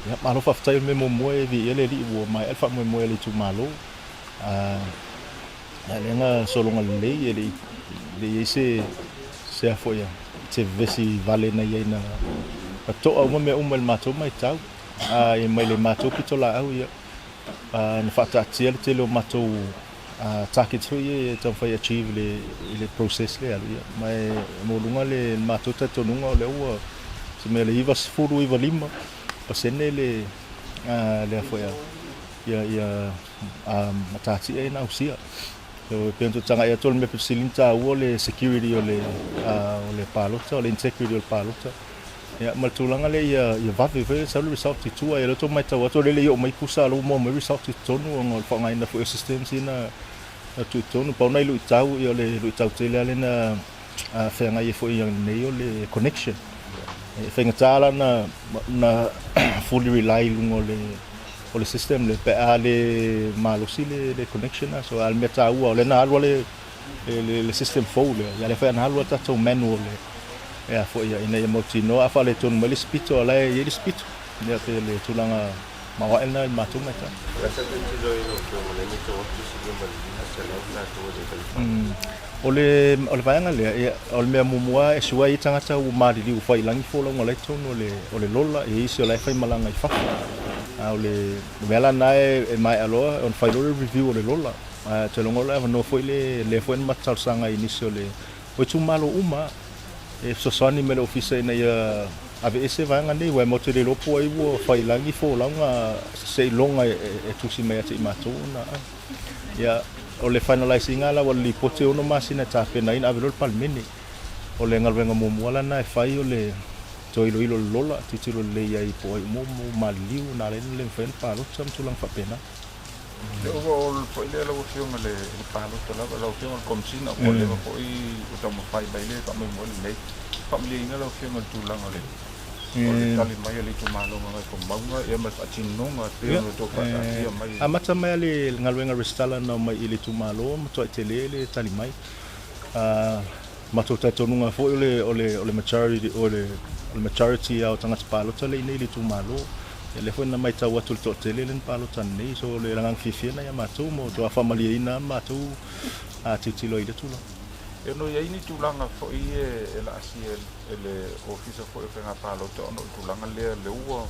Ia, malo faafetai. O le mea muamua e viia le Alii ua maea le faamoemoe a le itumalo. A lea na sologa lelei, e le i i ai se se a foi se vevesi vale na i ai na toa uma mea uma i le matou matau. A mai le matou pitolaau, ia, na faataatia le tele o matou targets foi ia e taumafai e achieve i le process lea e alu, ia, ma e maualuga le matou talitonuga o lea ua se mea le 99% le a foi ia matatia ia na ausia. So, e pei ona tagai atu, o le mea pito sili ona taua o le security o le palota, o le integrity o le palota. Ia, ma le tulaga lea ia vave foi sau le result i tua. Ia, lea tou matau atu, o lea e le i oo mai pusa, a o lea ua maua mai result i totonu ona o le faaaogaina foi o systems ia na tuu i totonu. Pau nai luitau, ia, o le luitau tele lava lea na feagai ai foi nei o le connection. E faigata la na fully rely i luga o le system le pe a le malosi le connection. So a le mea taua o lea na alu le system fou lea, ia lea foi na alu a tatou manual le e a foi ina ia mautinoa a faaletonu mai le isi pito, o la e i ai le isi pito. Ia, pe le tulaga maoae lena i le matou matau. O le 500 tatou e le O le vaega lea, ia, o le mea muamua e sua ai tagata ua maliliu fai i lagi folauga la i totonu o le lola, e isi o la e faimalaga i fafo. A o le mea la na e maea loa ona fai loa le review o le lola. A te logo le avanoa foi le lea foi na matou talosaga i nisi o itumalo uma e fesoasoani mai le ofisa ina ia aveese vaega nei, ua e matou te le iloa po o ai ua fai i lagi folauga seiloga e tusi mai ia te i matou ona. Ia, o le finalize ina la ua le lipoti e 6 masina e tapenaina ave loa le Palemene. O le galuega muamua lana e fai o le toe iloilo le lola, tilotilo lelei ai po o ai uma ua maliliu na ala ai ona le mafai ona palota ma tulaga faapena. Le overall foi lea, lau Afioga, le palota lava, lau Afioga le Komesina, ua leva foi ua taumafai mai le faamoemoe lenei. Faamalieina lau Afioga le tulaga o le tali mai a le itumalo Gagaifomauga, ia, ma le faatinoga pei ona outou faataatia mai. Amata mai le galuega resitala na omai i le itumalo, matuai tele le tali mai. Matou talitonuga foi o le majority o tagata palota le i nei i le itumalo. Ia, lea foi na matau atu i le toatele lea na palota nei. So o le agaga fiafia lena ia matou, ma matua faamalieina matou tilotilo ai i lea tulaga. E ono i ai ni tulaga foi e laasia e le ofisa foi o faiga palota ona o le tulaga lea le ua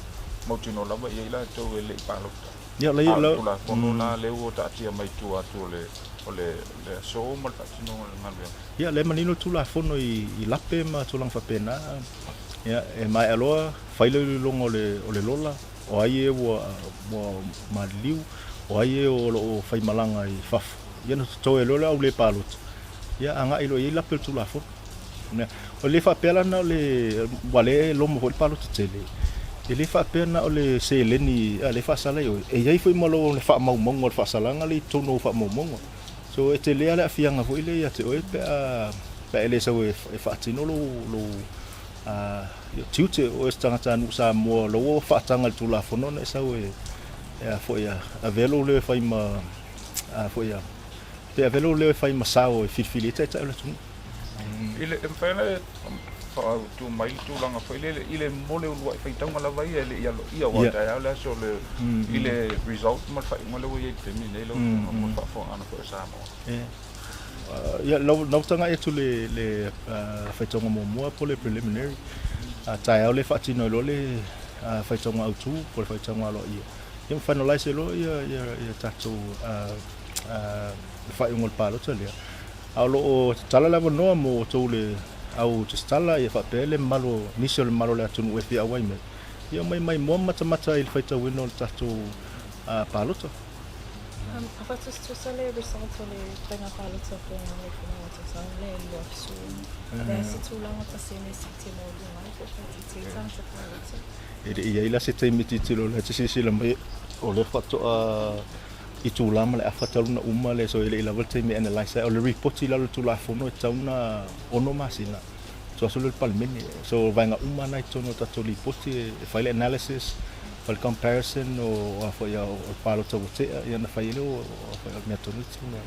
mautinoa lava i ai latou e le i palota? Ia, la A o le Tulafono la lea ua taatia mai tua atu o le aso ma le faatinoga o le galuega. Ia, lea manino le Tulafono i lape ma tulaga faapena. Ia, e maea loa fai le iloiloga o le lola, o ai e ua maliliu, o ai e o lo o faimalaga i fafo. Ia, na totoe loa le au le palota, ia agai loa i ai lape o le Tulafono. O le faapea la na o le ua le loma foi le palota tele. E le faapea na o le seleni a le faasala i oe. E i ai foi ma lou le faamaumauga o le faasalaga le i totonu o faamaumauga. So e tele lava le aafiaga foi lea ia te oe pe a e le sau e faatino lou tiute o oe se tagatanuu Samoa, o ua faataga i le Tulafono ona e sau e a foi avea lou leo e fai ma a foi a pe avea lou leo e fai ma sao e filifili ai taitai o le atunuu. I le e mafai ona e faaautu mai le tulaga foi lele i le mo le uluai faitauga lava ia e le i aloaia, aua taeao le aso le i le result ma le faaiuga lea ua i ai i le taimi nei, lau Afioga, mo le faafofogaaga foi a Samoa? Ia, lau tagai atu le faitauga muamua po o le preliminary, taeao le faatino ai loa le faitauga autu po o le faitauga aloaia. Ia, ma finalize ai loa ia tatou le faaiuga o le palota lea. A o lo o tatala le avanoa mo outou le au resitala, ia faapea le mamalu o nisi o le mamalu o le atunuu e fia auai mai. Ia, omai maimoa ma matamata i le faitauina o le tatou palota. A faatusatusa le result o le faiga palota po o Gagaifomauga tausaga le 20. Le a se tulaga pasene sikitia maualuga ai po o faaitiitia ai tagata palota? E le i ai la se taimi tilotilo lea te silasila mai o lea faatoa itula ma le afa talu na uma le, so e le i lava le taimi e analyse ai. O le report i lalo o le Tulafono e tatau ona 6 masina tua atu lea i le Palemene. So vaega uma na i totonu o tatou lipoti e fai le analysis, fai le comparison o a foi o le palota ua tea, ia ona fai ai lea o a foi o le mea tonu e tatau ona.